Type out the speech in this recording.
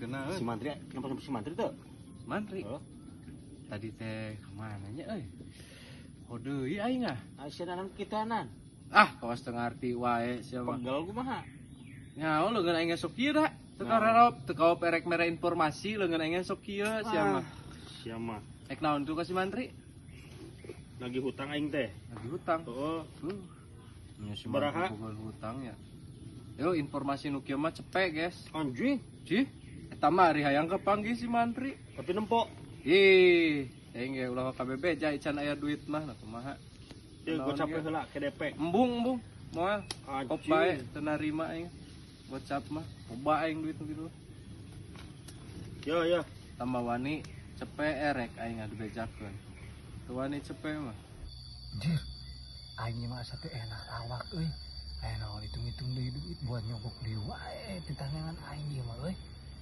Kenaeun. Si mantri, kenapa si mantri tuh? Mantri. Oh. Tadi teh kemana nya euy? Hode aing ah. Aisyah nanan kitanan. Ah, kawas teu ngarti wae sia mah. Pegel kumaha? Nyaho leungeun aing sok kieu da. Teu Nah. kararop, teu kaop erek mere informasi leungeun aing sok kieu sia mah. Sia mah. Ek naon tuh ka si mantri? Lagi hutang aing teh. Lagi hutang. Oh, Nya si Baraha? mantri boga hutang ya. Yo informasi nu kieu mah cepet, guys. Anjing. Cih, eta mah ari hayang kepanggih si mantri. Tapi nempo. Ih, aing ge ulah ka bebeja ican aya duit mah nah kumaha. Dia Naon gocap ge? heula ke DP. Embung embung, moal. Kop Anjing. bae teu narima aing. Gocap mah, loba aing duit nu kitu. Yo yo. Tambah wani cepe erek aing adu bejakeun. Teu wani cepe mah. Jir, aing mah asa teu enak awak euy. Aya naon hitung-hitung deui duit buat nyogok deui wae titangan aing ieu mah euy.